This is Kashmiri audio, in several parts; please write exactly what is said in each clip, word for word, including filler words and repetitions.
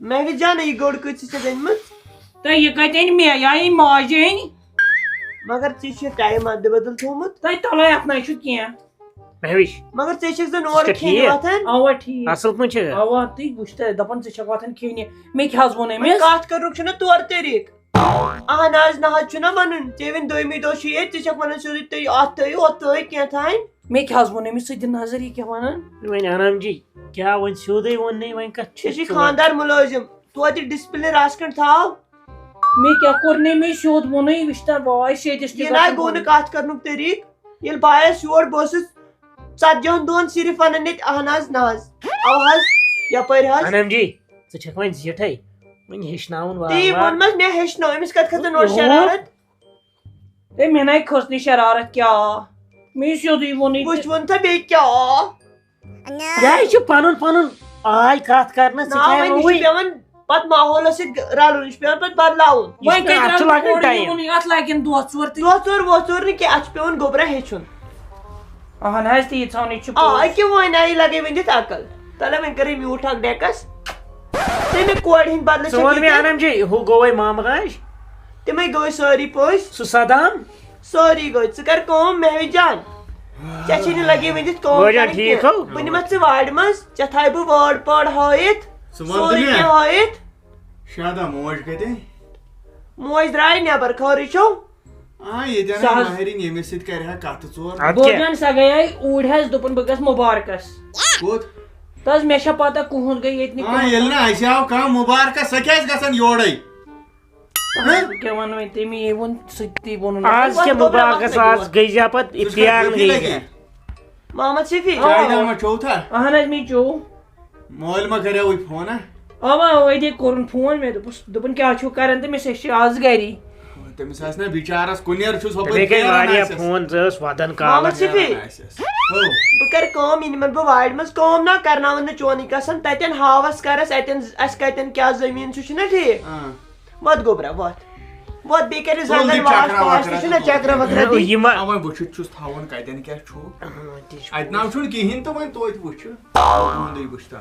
مےٚ وِزِ جانہٕ یہِ گٔر کۭژ ژےٚ چھَتھ أنمٕژ؟ تہٕ یہِ کَتہِ أنۍ مےٚ؟ یہِ آیہِ ماجہِ أنۍ۔ مگر ژےٚ چھُ ٹایم اَدلہٕ بدل تھوٚومُت۔ تۄہہِ تَلَے اَتھ نَے چھُ کینٛہہ۔ مےٚ وٕچھ۔ مگر ژےٚ چھَکھ زَن اورٕ ژٕ چھَکھ کھیٚنہِ ٹھیٖک؟ وۄتھان۔ اَوا ٹھیٖک۔ اَصٕل پٲٹھۍ چھِ؟ اَوا، تُہۍ وٕچھ تہٕ دَپان ژٕ چھَکھ وۄتھان کھیٚنہِ۔ مےٚ کیٛاہ حظ ووٚن وۄنۍ أمِس؟ کَتھ کَرنُک چھُنہ طور طریٖقہٕ۔ اہن حظ، نہ حظ چھُنہ وَنُن۔ ژےٚ وۄنۍ دوٚیمہِ دۄہ چھُ ییٚتہِ، ژےٚ چھَکھ وَنان سیوٚدُے تُہۍ اَتھ تھٲیِو، ہُتھ تھٲیِو کینٛہہ تام۔ مےٚ کیٛاہ حظ ووٚن أمِس؟ ژٕ دِ نظر یہِ کیٛاہ وَنان۔ وۄنۍ انعام جی، کیٛاہ وۄنۍ سیوٚدُے ووٚن نے، وۄنۍ کَتھ چھِ ژےٚ چھُے ژٕ وَنان؟ خانٛدار مُلٲزِم، توتہِ ڈسپلن رَژھ کھنٛڈ تھاو۔ مےٚ کیٛاہ کوٚر نے، مےٚ سیوٚد ووٚنُے، وٕچھ تہ بہٕ آیس شیٚیہِ دِس تہِ یہِ نہ گژھُن گوٚو نہٕ ووٚنُے۔ کَتھ کَرنُک طریٖقہٕ۔ ییٚلہِ بہٕ آیس یور، بہٕ اوسُس ژتجی ہن دۄہن صرف ونان ییٚتہِ اہن حظ، نہ حظ، او حظ، یپٲرۍ حظ۔ انعام جی، ژٕ چھکھ وۄنۍ زیٹھے، وۄنۍ ہیٚچھناوُن وارٕ تی وارٕ۔ ووٚن مےٚ، مےٚ ہیٚچھنٲو، أمِس کتہِ کھٔژ نہٕ نوٚو اوہو۔ شرارت؟ ہے، مےٚ نَے کھٔژ نہٕ شرارت کیٛاہ؟ مےٚ چھُ سیوٚدُے ووٚنُے تہٕ۔ وٕچھ ووٚن تہٕ بیٚیہِ کیٛاہ؟ یہِ چھُ پنُن پنُن آے کتھ کرنس، ژٕ نا، کیٛاہ وۄنۍ یہِ چھُ ووٚنوُے؟ پٮ۪وان پتہٕ ماحولس سۭتۍ رلُن، یہِ چھُ پٮ۪وان پتہٕ بدلاوُن۔ وۄنۍ یہِ چھُ کتہِ اَتھ چھُ رلُن لگان کورٕ time۔ یِمن، اَتھ لگن دۄہ ژور تہِ۔ دۄہ ژور وۄہ ژور نہٕ کینٛہہ، اَتھ چھُ پٮ۪وان گوٚبرا ہیٚچھُن۔ اہن حظ، تی ژھانٕے چھُ آ، پوٚز۔ أکہِ وۄنۍ آیہِ لگے ؤنِتھ عقل۔ تَلے وۄنۍ کٔرٕے میوٗٹھ اکھ ڈیکس۔ تَمہِ کورِ ہِنٛدۍ بدلہٕ ژٕ چھِ وَن مےٚ، ییٚتہِ۔ انم جی، ہُہ گوٚوے مامہٕ راج؟ تِمے گٔے سٲری پٔژھۍ۔ سُہ صدام؟ سٲری گٔے۔ ژٕ کر کٲم، مہوِش جان۔ ژےٚ چھے نہٕ لگے ؤنِتھ کٲم بٲے جان، کرٕنۍ ٹھیٖک کینٛہہ۔ ہو؟ بہٕ نِمتھ ژٕ وارِ منٛز، ژےٚ تھاوٕ بہٕ وٲر پٲر ہٲیِتھ، ژٕ وَن تہٕ سورُے مےٚ۔ کینٛہہ ہٲیِتھ۔ شادا موج کَتہِ؟ موج درٛاے نٮ۪بر، خٲرٕے چھو؟ آ، ییٚتٮ۪ن سۄ حظ ماہرِنۍ ییٚمِس سۭتۍ کرِ ہا کَتھٕ ژور۔ اَدٕ کیٛاہ؟ بوزان سۄ گٔیے اوٗرۍ حظ، دوٚپُن بہٕ گژھٕ مُبارکَس۔ کوٚت؟ تہٕ حظ مےٚ چھےٚ پَتہ کُہُنٛد گٔے ییٚتہِ نہٕ آ، کٕہٕنۍ۔ ییٚلہِ نہٕ اَسہِ آو کانٛہہ مُبارکَس، سۄ کیٛازِ گژھن یورَے؟ ہہ؟ کیٛاہ وَنہٕ وۄنۍ، تٔمی یے ووٚن سُہ تہِ ووٚنُن۔ آز کیٛاہ مُبارکَس، آز گٔے زیٛا پَتہٕ ژٕ چھُکھ اِفتِیار ٹھیٖکٕے گٔے لگے؟ زیٛا؟ محمد شفیع۔ چاے داما چوٚو تھا؟ اہن حظ، مےٚ چوٚو۔ مٲلۍ ما کریوٕے فون، ہا؟ اوا، اوا، أتی کوٚرُن فون، مےٚ دوٚپُس، دوٚپُن، "کیٛاہ چھُو کران؟" تہٕ مےٚ سا چھِ آز گری۔ تٔمِس آسہِ نا بِچارس کُنیر چھُس ہۄپٲرۍ مےٚ گٔے پھیران واریاہ آسٮ۪س۔ فون، ژٕ ٲس وَدان کالَس۔ محمد شفیع۔ آسٮ۪س۔ ہو۔ بہٕ کرٕ کٲم، یہِ نِمن بہٕ وارِ منٛز کٲم نا کرناوَن نہٕ چونٕے قسم، تَتٮ۪ن ہاوَس کرس، اَتٮ۪ن اَسہِ کَتٮ۪ن کیٛاہ زٔمیٖن چھُ، چھُنہ ٹھیٖک؟ اۭں۔ وۄتھ گوٚبرا، وۄتھ۔ وۄتھ، بیٚیہِ کَرِ تُل زنٛگن یہِ واش چکرا واش، وکرا تہِ چھُنہ تہِ چکرا تُل۔ وکرا تہِ۔ یہِ ما یِمن وٕچھِتھ چھُس تھاوُن کَتٮ۪ن کیٛاہ چھُ۔ اۭں، تہِ چھُ اَتہِ نہ چھُنہٕ کِہیٖنۍ تہٕ وۄنۍ توتہِ وٕچھِ۔ تُہُنٛدُے وٕچھتن۔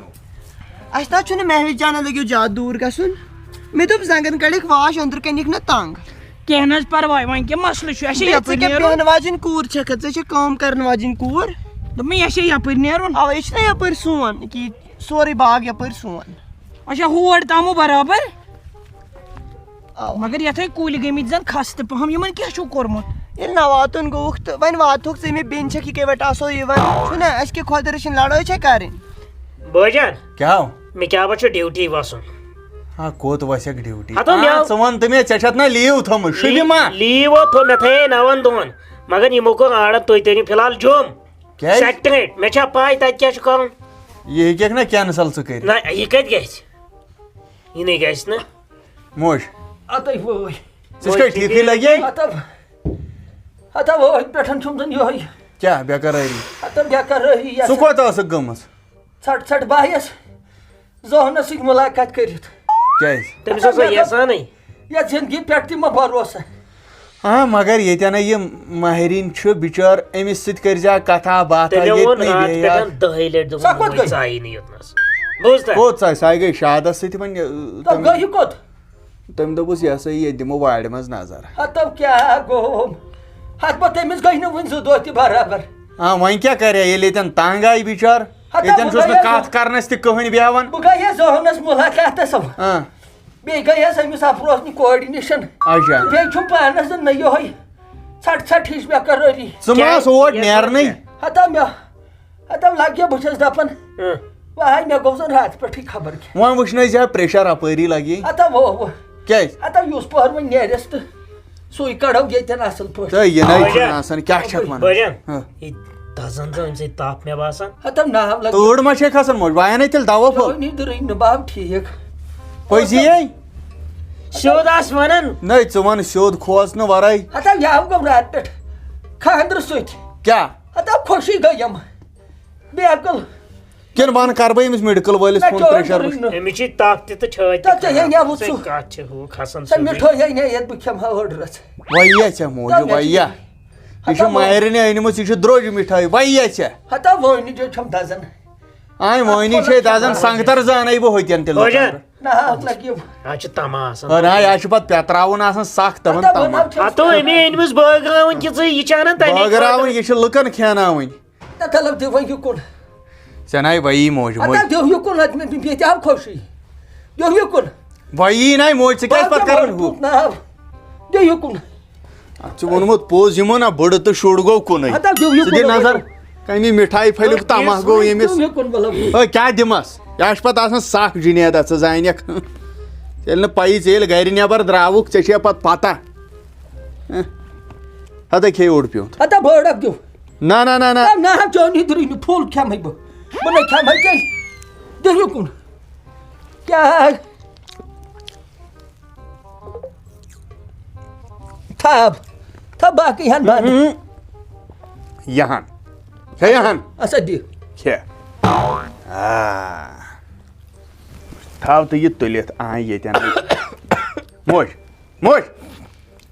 اَسہِ نہ حظ چھُنہٕ مہوِش جانَس لٔگِو زیادٕ دوٗر گژھُن۔ مےٚ دوٚپ زنٛگن کَڑٮ۪کھ واش، أنٛدرٕ کَنہِ یِکھ نہ تنٛگ۔ کینٛہہ نہ حظ پَرواے، وۄنۍ کیٛاہ مسلہٕ چھُ؟ اَسہِ چھِ بیٚیہِ ژٕ یَپٲرۍ کیٛاہ نیرُن۔ بیٚہنہٕ واجیٚنۍ کوٗر چھَکھ؟ ژٕ چھَکھ کٲم کَرَن واجیٚنۍ کوٗر۔ دوٚپمَے، یہِ چھےٚ یَپٲرۍ نیرُن۔ اَوَے، یہِ چھُنہ یَپٲرۍ سون، یہِ کہِ سورُے باغ یَپٲرۍ سون۔ اچھا، ہور تامو برابر۔ اَوا۔ مگر یَتھ ہے کُلۍ گٔمٕتۍ زَن خستہٕ پَہَم، یِمَن کیٛاہ چھُو کوٚرمُت؟ ییٚلہِ نہ واتُن گوٚوُکھ تہٕ وۄنۍ واتہوکھ ژٕ مےٚ بیٚنہِ چھَکھ، یہِ کٔمۍ وَٹہِ آسو یِوان؟ چھُنہ اَسہِ کیٛاہ خۄدا رٔچھِنۍ لڑٲے چھےٚ کَرٕنۍ؟ بٲے جان، کیٛاہ ہو؟ مےٚ کیٛاہ بہٕ چھُ ڈیوٹی وَسُن۔ ہا، کوٚت وَسٮ۪کھ ڈیوٹی؟ ہتو آ، مےٚ ژٕ وَن تہٕ مےٚ، ژےٚ چھَتھ نہ لیٖو تھٲمٕژ؟ شُبہِ ما؟ لیٖو ہو تھوٚو مےٚ، تھٲیے نَوَن دۄہَن۔ مگر یِمو کوٚر آرڈر، تُہۍ تٔرِو فی الحال جوٚم۔ کیٛازِ؟ سیکٹریٹ، مےٚ چھا پَے تَتہِ کیٛاہ چھُ کَرُن؟ یہِ ہیٚکٮ۪کھ نہ کینسل ژٕ کٔرِتھ؟ نہ، یہِ کَتہِ گژھِ؟ یہِ نَے گژھِ نہٕ۔ موج۔ اَتَے وٲے۔ ژٕ چھُکھا ٹھیٖکٕے لگے؟ ہتا، ہتا وٲے پٮ۪ٹھ چھُم زَن یِہوٚے۔ کیٛاہ بے قرٲری؟ ہتا بے قرٲری یَتھ۔ ژٕ کوٚت ٲسٕکھ گٔمٕژ؟ ژھٹ ژھٹ بہٕ آیَس زوہنَس سۭتۍ مُلاقات کٔرِتھ۔ کیٛازِ؟ تٔمِس اوس نہٕ یَژھانٕے۔ یَتھ زِندگی پٮ۪ٹھ تہِ مہ بھروسہٕ۔ آ، مگر ییٚتٮ۪ن یہِ ماہرِنۍ چھُ بِچٲر، أمِس سۭتۍ کٔرۍ زیٛا کَتھا باتھا، تٔمۍ ییٚتہِ ووٚن نٕے راتھ بیٚیہِ پٮ۪ٹھ اَکھ۔ دَہہِ لَٹہِ، دوٚپُن، سۄ کوٚت وۄنۍ گٔے؟ ژایہِ نہٕ یوٚتنَس۔ بوٗز تھا؟ کوٚت ژایہِ؟ سۄ گٔے شادَس سۭتۍ وۄنۍ، تہٕ تٔمۍ گٔے یہِ کوٚت؟ تٔمۍ دوٚپُس، یہِ ہسا یہِ، ییٚتہِ دِمو وارِ منٛز نظر۔ ہتو کیٛاہ گوٚو؟ ہتھ پتہٕ تٔمِس گٔے نہٕ وُنہِ زٕ دۄہ تہِ برابر۔ آ، وۄنۍ کیٛاہ کرِ، ییٚلہِ ییٚتٮ۪ن تنگ آیہِ بِچار، ہتا ییٚتٮ۪ن بہٕ چھُس نہٕ گٔیَس، کتھ کرنس تہِ کٕہٕنۍ بیہوان۔ بہٕ گٔیَس زوہنس ملاقاتس۔ آ۔ بیٚیہِ گٔیَس أمِس افروزنہِ کورِ نِش۔ اچھا۔ بیٚیہِ چھُم پانس نہ یِہوٚے ژھٹ ژھٹ ہِش بے قرٲری۔ ژٕ ما آس اور نیرنٕے؟ ہتا مےٚ ہتا لگہِ، بہٕ چھَس دَپان، اۭں۔ وۄنۍ مےٚ گوٚو زَن راتہٕ پٮ۪ٹھٕے خبر کیٛاہ۔ وۄنۍ وٕچھنٲے زِ ہا pressure اَپٲری لگی۔ ہتا وۄنۍ، وۄنۍ۔ کیٛازِ؟ ہتا یُس پۄہر وۄنۍ نیرٮ۪س تہٕ سُے کَڑو ییٚتٮ۪ن اَصٕل پٲٹھۍ۔ تہٕ یہِ نَے چھُنہٕ بٲجان۔ آسان، کیٛاہ چھَکھ وَنان؟ بٲجان۔ ہاں۔ یہِ دَزان ژٕ اَمہِ سۭتۍ تَپھ مےٚ باسان۔ ہتا ناو لگہِ۔ تۭر ما چھے کھسان موج؟ وۄنۍ اَنے تیٚلہِ دوا پھوٚل۔ وۄنۍ دِرٕے نہٕ بَب ٹھیٖک۔ پٔزی ہے؟ سیوٚد آس وَنان۔ نَے، ژٕ وَن سیوٚد کھوژ نہٕ وَرٲے۔ ہتا یہِ آو گوٚو راتہٕ پٮ۪ٹھ خانٛدرٕ سۭتۍ۔ کیٛاہ؟ ہتا خوشی گٔے یِم۔ بے عقل۔ کِنہٕ بہٕ اَنہٕ، کَرٕ بہٕ أمِس medical وٲلِس نہ، فون، چون pressure تُلٕے وٕچھ۔ نہٕ۔ أمِس چھِ تَپھ تہِ تہٕ چھٲتۍ تہِ تَتھ ژےٚ کھَسان۔ یے نٮ۪وُتھ ژےٚ سُہ۔ کَتھ چھِ ہُہ کھَسان سۄ سیوٚدُے۔ مِٹھٲے ہے نہ یَتھ بہٕ کھٮ۪مہٕ ہا أڑ رَژھ۔ وَیہ ژےٚ موجوٗب، تَتھ مےٚ چھِ وَیہ۔ یہِ چھِ ہَتہ وۄنۍ۔ ماہرِنہِ أنمٕژ، یہِ چھِ درٛوٚج مِٹھٲے، وَیہ ژےٚ۔ ہَتہ وٲنی جو چھَم دَزان۔ آے وٲنی اَتھ چھے کھوٚت دَزان، نہ سنٛگتر زانَے بہٕ ہوٚتٮ۪ن تیٚلہِ۔ بٲجان، نہ، اَتھ لَگہِ یہِ۔ اَتھ چھِ تَمہٕ آسان۔ اَہَن، آ، یہِ چھُ پَتہٕ پٮ۪تراوُن آسان سَخ تِمَن اَدٕ تَمہٕ۔ وَنان چھِ ہَتو أسۍ۔ أمی أنۍمٕژ بٲگراوٕنۍ کہِ ژٕ یہِ چھِ اَنان تَمی بٲگراوٕنۍ، خٲطرٕ۔ یہِ چھِ لُکَن کھیٛاناوٕنۍ۔ نہ، طلب دِ وۄنۍ یہِ کُن۔ ژےٚ نَے وَیی موج، اَدٕ موج۔ دِیِو یہِ کُن، اَتھ مےٚ، مےٚ تہِ آو خوشی۔ دِیِو یہِ کُن۔ وَیی نَے موج، ژٕ کیٛازِ پَتہٕ کَران ہُہ؟ نہ، دِیِو یہِ کُن۔ اَتھ چھُ ووٚنمُت پوٚز یِمو نہ، بٕڑٕ تہٕ شُر گوٚو کُنُے۔ ہتا دِیِو یہِ ژٕ دِ کُن، نظر، وَلہٕ۔ کَمی مِٹھایہِ پھٔلِک تَماہ گوٚو ییٚمِس۔ دِیِو یہِ کُن، وَلہٕ۔ او، کیٛاہ دِمَس؟ یہِ چھُ پَتہٕ آسان سَکھ جُنیدا، ژٕ زانَکھ۔ ییٚلہِ نہٕ پَیی، ژےٚ ییٚلہِ گَرِ نٮ۪بَر درٛاوُکھ، ژےٚ چھےٚ پَتہٕ پَتہ۔ ہہ؟ ہتا کھے اوٚڑ پیوٗنت۔ ہتا بٔڑ اَکھ دِیِو۔ نہ، نہ، نہ، نہ۔ نہ، نہ، چٲنی درٕے نہٕ، پھوٚل کھٮ۪مَے بہٕ۔ بہٕ نَے کھٮ۪مَے کینٛہہ۔ دِیِو یہِ کُن۔ کیٛاہ؟ تھاو، تھاو باقٕے ہن بنٛد۔ یہِ ہن۔ کھے یہِ ہن۔ اچھا، دِ۔ کھے۔ آ۔ تھاو تہٕ یہِ تُلِتھ آے ییٚتٮ۪ن۔ موج، موج،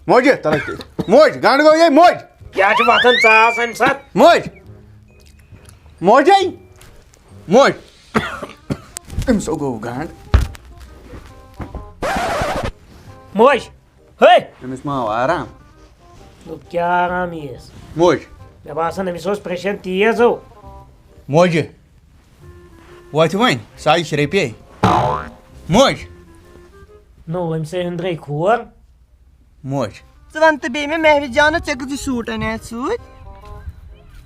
موجہِ، تَلہٕ تہِ۔ موج، گنٛڈ گوٚو یے، موج۔ کیٛاہ چھِ وۄتھان ژاس اَمہِ ساتہٕ؟ موج، موجے، موج۔ أمِس ہو گوٚو گنٛڈ۔ موج۔ ہے! أمِس ما آو آرام؟ دوٚپ، کیٛاہ آرام یِیَس؟ موج۔ مےٚ باسان، أمِس اوس pressure تیز ہو۔ موجہِ۔ وۄتھ وۄنۍ، سَے شرٛپے۔ موج۔ نو، أمۍ سٕے أنٛدرَے کھور۔ موج۔ ژٕ وَن تہٕ بیٚیہِ مےٚ، مہوِش جانہٕ، ژےٚ کۭتِس سوٗٹ اَنیٛاتھ سۭتۍ؟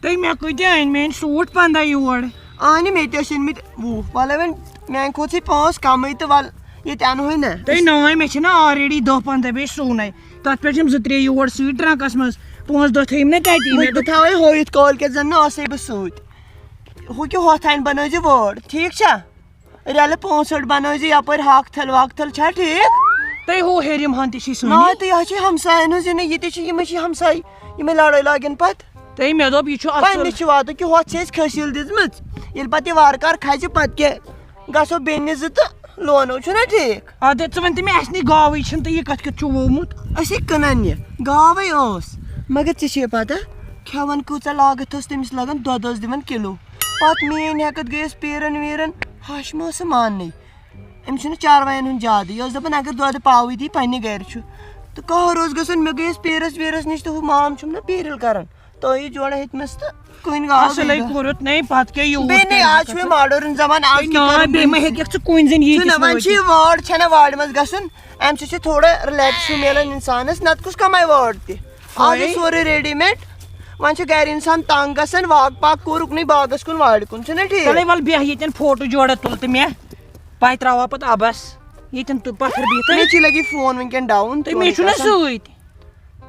تہٕ مےٚ کۭتیٛاہ أنۍ؟ مےٚ أنۍ سوٗٹ پنٛداہ یور۔ اہنہِ، مےٚ تہِ ٲسۍ أنۍمٕتۍ وُہ۔ وَلہٕ وۄنۍ، میٛانہِ کھۄتہٕ چھِ پانٛژھ کَمٕے تہٕ وَلہٕ، ییٚتہِ اَنہوے نہ۔ تہٕ نہ، مےٚ چھِنہ already دَہ پنٛداہ بیٚیہِ سُونَے۔ تَتھ پٮ۪ٹھ چھِ یِم زٕ ترٛےٚ یور سۭتۍ ٹرٛنٛکَس منٛز۔ پانٛژھ دَہ تھٲیِم نہ تَتی۔ مےٚ وۄنۍ دوٚپ، بہٕ تھاوَے ہٲیِتھ کالکٮ۪تھ زَن نہ آسَے بہٕ سۭتۍ۔ ہُہ کیٛاہ، ہۄتھ ہَنہِ بَنٲوزِ وٲر، ٹھیٖک چھا؟ رٮ۪لہٕ پانٛژھ ٲٹھ بَنٲوزِ یَپٲرۍ ہاکھ تھل واکھ تھل، چھا ٹھیٖک؟ تُہۍ ہُہ ہیٚرِم ہَن تہِ چھِ سٲنی۔ نا، تُہۍ حظ چھِ ہمساین ہٕنٛز، یہِ نہٕ، یہِ تہِ چھِ، یِمَے چھِ ہمساے، یِمَے لڑٲے لاگن پتہٕ۔ تُہۍ، مےٚ دوٚپ، یہِ چھُ اَصٕل۔ پننہِ چھِ واتُن کہِ ہۄتھ چھِ اَسہِ کھٔسیٖل دِژمٕژ، ییٚلہِ پتہٕ یہِ وارٕ کارٕ کھسہِ پتہٕ کیٛاہ؟ گژھو بیٚنہِ زٕ تہٕ لونو، چھُنہ ٹھیٖک؟ اَدٕ ژٕ وَن تہٕ مےٚ، اَسہِ نی گاوٕے چھِنہٕ تہٕ یہِ کَتھ کیُتھ چھُ وومُت؟ أسۍ ہے کٕنان یہِ، گاوٕے ٲس، مگر ژےٚ چھے پتہ کھٮ۪وان کۭژاہ لاگتھ ٲس تٔمِس لگان، دۄد ٲس دِوان کِلوٗ۔ پتہٕ میٛٲنۍ ہٮ۪کتھ گٔیَس پیٖرن ویٖرن، ہَش مہٕ ٲس سۄ ماننٕے۔ أمِس چھُنہٕ چاروایَن ہُنٛد زیادٕ۔ یہِ ٲس دَپان، اگر دۄدٕ پاوٕے دی، پنٛنہِ گَرِ چھُ۔ تہٕ قہر اوس گژھان، مےٚ گٔیَس پیٖرَس ویٖرَس نِش، تہٕ ہُہ مام چھُم نہ پیٖرِل کَران۔ تہٕ یہِ جوڑا ہیٚتمَس تہٕ کُنہِ گاو اَصٕلَے بیٚیہِ دۄہ۔ کوٚرُتھ نے، پَتہٕ کیٛاہ یوٗت بیٚیہِ نے، کَرِ آز چھُ وۄنۍ ماڈٲرٕن زمانہٕ، آز ہے کیٛاہ نا، کَرو بیٚیہِ مہ بیٚیہِ؟ ہیٚکٮ۪کھ ژٕ کُنہِ زٔنۍ ییٖتِس چھُنہ، وۄنۍ چھِ وٲتِتھ۔ یہِ وٲر چھَنہ وارِ منٛز گژھُن، اَمہِ سۭتۍ چھِ تھوڑا relax ہیوٗ میلان اِنسانَس، نَتہٕ کُس کَمایہِ وٲر تہِ؟ آز ہے۔ چھُ سورُے readymade، وۄنۍ چھُ گَرِ اِنسان تنٛگ گژھان، واک پاک کوٚرُکھ نٕے باغَس کُن وارِ کُن، چھُنہ ٹھیٖک؟ تَلَے وَلہٕ بیٚہہ ییٚتٮ۪ن فوٹو جوڑا تُل تہٕ مےٚ۔ پَتہٕ ترٛاوہا پَتہٕ اَبَس ییٚتٮ۪ن تہٕ پَتھَر بِہِتھ۔ مےٚ چھِ لَگی فون وٕنکٮ۪ن down، تہٕ مےٚ چھُنہ سۭتۍ۔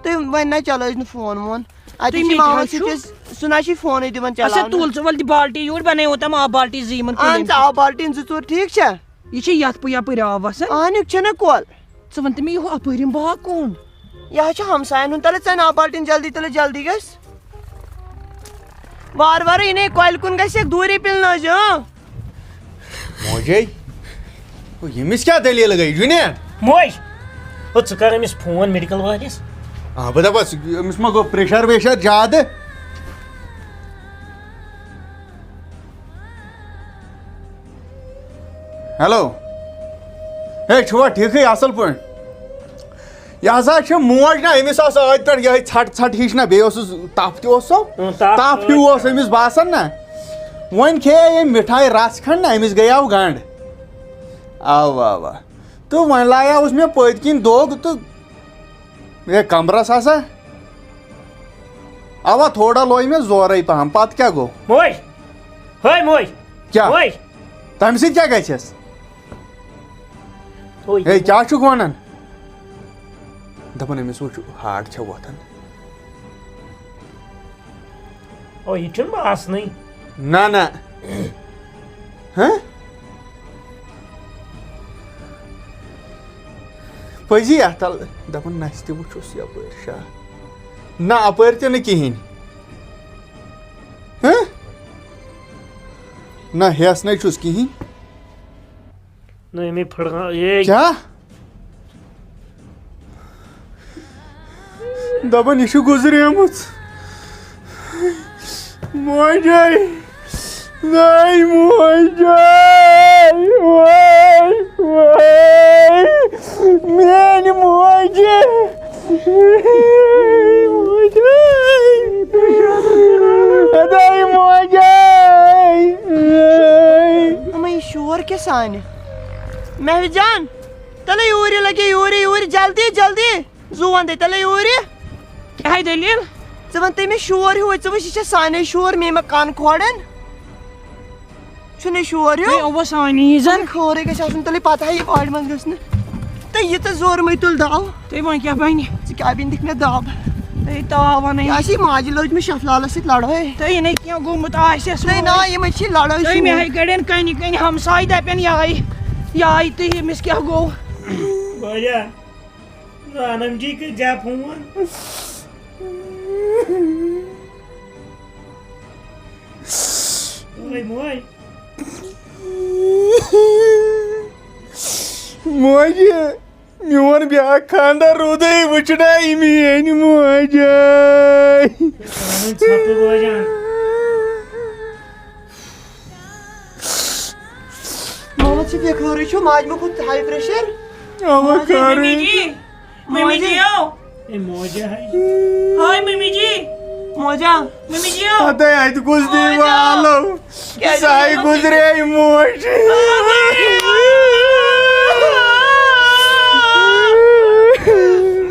تہٕ وۄنۍ نہ چلٲوِس نہٕ فون وون۔ اَتہِ تُہۍ چھِ مےٚ تہِ ماما حظ چھُ۔ سۭتۍ، سُہ نہ چھُے فونٕے دِوان اچھا، چلاونہٕ۔ تُل ژٕ وَلہٕ تہِ بالٹی یوٗرۍ، بَنٲیِو تَم آب بالٹی زٕ یِمَن اَہَن کُلٮ۪ن۔ ژٕ آب بالٹیٖن زٕ ژور، ٹھیٖک چھا؟ یہِ چھِ یَتھ پُ-، یَپٲرۍ آب وَسان۔ اَہَن، یہِ چھَنہ کۄل۔ ژٕ وَن تہٕ مےٚ، یہِ ہُہ اَپٲرۍ یِم باغ کُن؟ یہِ حظ چھُ ہمساین ہُنٛد۔ تَلہٕ ژَن آب بالٹیٖن جلدی، تَلہٕ جلدی گژھ۔ وارٕ وارٕ یِنے کۄلہِ کُن گژھٮ۪کھ دوٗرے پِلنٲوزِ، اۭں۔ موجے، ہُہ ییٚمِس کیٛاہ دٔلیٖل گٔے، جُنید؟ موج، ہُہ ژٕ کر أمِس فون میڈیکل وٲلِس۔ آ، بہٕ دَپَس، أمِس ما گوٚو پریشر ویشر زیادٕ؟ ہیلو۔ ہے، چھُوا ٹھیٖکھٕے، اَصٕل پٲٹھۍ؟ یہِ ہسا چھِ موج نا، أمِس ٲس ٲدۍ پٮ۪ٹھ یِہوٚے ژھٹ ژھٹ ہِش نا، بیٚیہِ اوسُس تپھ تہِ اوس سُہ، اۭں، تپھ تپھ ہیوٗ اوس أمِس باسان نا۔ وۄنۍ کھیٚیے أمۍ مِٹھایہِ رَژھ کھنٛڈ نا، أمِس گٔیاو گنٛڈ۔ اَوا، اَوا۔ تہٕ وۄنۍ لایاوُس مےٚ پٔتۍ کِنۍ دۄگ تہٕ ہے کمرس ہسا۔ اَوا، تھوڑا لوے مےٚ زورے پہم، پتہٕ کیٛاہ گوٚو؟ موج! ہے موج! کیٛاہ؟ موج! تَمہِ سۭتۍ کیٛاہ گژھٮ۪س؟ تھوٚو یہِ۔ ہے، کیٛاہ چھُکھ وَنان؟ دَپان أمِس وٕچھ، heart چھےٚ وۄتھان۔ او، یہِ چھُنہٕ باسنٕے۔ نہ، نہ۔ ہہ؟ پٔزی اَتھ تَل، دَپان نَسہِ تہِ وٕچھُس یَپٲرۍ شاہ۔ نہ، اَپٲرۍ تہِ نہٕ کِہیٖنۍ۔ ہہ؟ نہ، ہٮ۪س نَے چھُس کِہیٖنۍ۔ نہ، أمۍ پھٕڑ-، یے۔ کیٛاہ؟ دَپان، یہِ چھُ گُزریومُت۔ موجے۔ نَے موجے۔ وٲے۔ میٛانہِ موجہِ! موجہِ! اَدَے موجے! اما، یہِ شور کیٛاہ سانہِ؟ مہوِش جان، تَلے یوٗرۍ، لَگے یوٗرۍ، یوٗرۍ، جلدی، جلدی! زُو وَندَے، تَلے یوٗرۍ! کیٛاہ دٔلیٖل؟ ژٕ وَن تٔمِس شور ہیوٗ، ژٕ وٕچھ، یہِ چھےٚ سانے شور، مے مہ کَن کھوڑَن۔ چھُنہٕ شور ہیوٗ۔ ہے، اوٚوا سانی یہِ زَن۔ خٲرٕے گژھِ آسُن، تیٚلہِ پَتہٕ ہا یہِ وارِ منٛز گژھِ نہٕ۔ تہٕ یہِ تہٕ زورمٕے تُل دَو۔ تہٕ وۄنۍ کیٛاہ بَنہِ؟ ژٕ کیٛاہ بیٚنہِ دِکھ مےٚ دَب؟ ہے، تاوَن ہے۔ یہِ آسہِ یہِ ماجہِ لٔج مےٚ شفلالَس سۭتۍ لڑٲے۔ تہٕ یہِ نَے کینٛہہ گوٚمُت آسٮ۪س تہٕ وۄنۍ۔ نا، یِمَے چھِ لڑٲے تہٕ مےٚ شوٗب۔ ہے کَڑٮ۪ن کَنہِ کَنہِ ہمساے دَپٮ۪ن یِہوٚے، یِہوٚے تہٕ ییٚمِس کیٛاہ گوٚو؟ واریاہ۔ رانم جی کٔرۍ زِ فون۔ اوے موے۔ موجہِ، میون بیٛاکھ خانٛدر روٗدُے وٕچھنَے میٛٲنۍ موجے۔ رانم ژھۄپہٕ بوزان۔ محمد شفیع، خٲرٕے چھُ؟ ماجہِ مہ کھوٚت high pressure؟ اَوا ماجہِ، خٲرٕے۔ ممی جی، ممی جی، آو۔ اے موجہ ہے۔ Hi mummy ji. موجہ۔ ممی جی، آو۔ ہتے اَتہِ کُس دی موجہ۔ والو؟ کیٛازِ ساے موجہ؟ گُزرے موج۔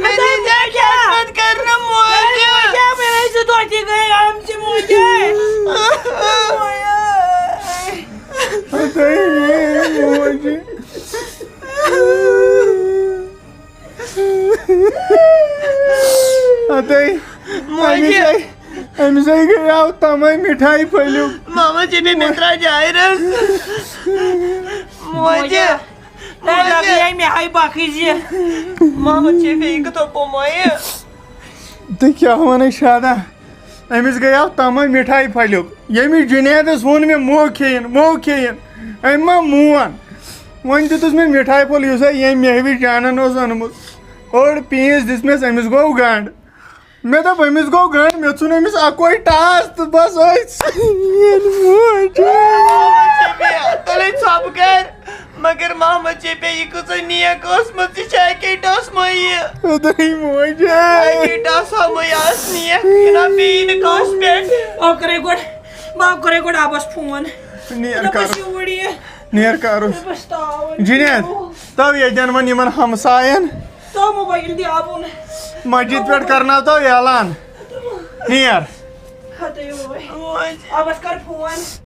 مےٚ دِژ خدمت کرنہٕ موجہِ۔ کیٛاہ مےٚ ٲسۍ دۄہ تہِ گٔے آمژٕ موجہِ۔ ہتے موج۔ ہتے موجہِ۔ أمِس ہے، أمِس ہے گٔیاو تَمے مِٹھایہِ پھٔلیُک۔ ماما چھِ مےٚ مےٚ ترٛاو جایہِ رَس۔ موجہِ۔ تۄہہِ موجہِ۔ لگیے مےٚ ہاے باقٕے زِ۔ ماما چھِ مےٚ یہِ کَتھ پوٚمایہِ۔ تہٕ کیٛاہ وَنَے شادہ؟ أمِس گٔیاو تَمے مِٹھایہِ پھٔلیُک۔ ییٚمِس جُنیدَس ووٚن مےٚ، مو کھیٚیِن، مو کھیٚیِن۔ أمۍ ما مون؟ وۄنۍ دیُتُس مےٚ مِٹھایہِ پھوٚل، یُس ہے ییٚمۍ مہوِش جانَن اوس اوٚنمُت۔ اوٚڑ پیٖس دِژمَس، أمِس گوٚو گنٛڈ۔ مےٚ دوٚپ، أمِس گوٚو گنٛڈ، مےٚ ژھُن أمِس اَکوے ٹاس تہٕ بَس أتھۍ سۭتۍ۔ ییٚلہِ موج۔ تَلے ژھۄپہٕ کر۔ مگر محمد شفیع، یہِ کۭژاہ نیک ٲسمٕژ، یہِ چھِ اَکے ٹاسہٕ مٔیہِ۔ خۄداے موجا۔ اَکے ٹاسہٕ مٔیہِ آسہٕ نیک، یہِ نا پیٚیہِ نہٕ کٲنٛسہِ پٮ۪ٹھ۔ او کَرے گۄڈٕ، بہٕ کَرے گۄڈٕ اَبَس فون۔ نیر دَپَس کَرُس۔ یوٗرۍ یہِ۔ نیر کَرُس۔ دَپَس تاوَن جِنید، چھُ۔ تَو ییٚتٮ۪ن وۄنۍ یِمَن ہمساین۔ تَو موبایِل دِ اَبُن۔ مسجد پٮ۪ٹھ کَرناو تَو اعلان۔ نیر۔ ہَتہٕ یوٗرۍ۔ اَبَس کَر فون۔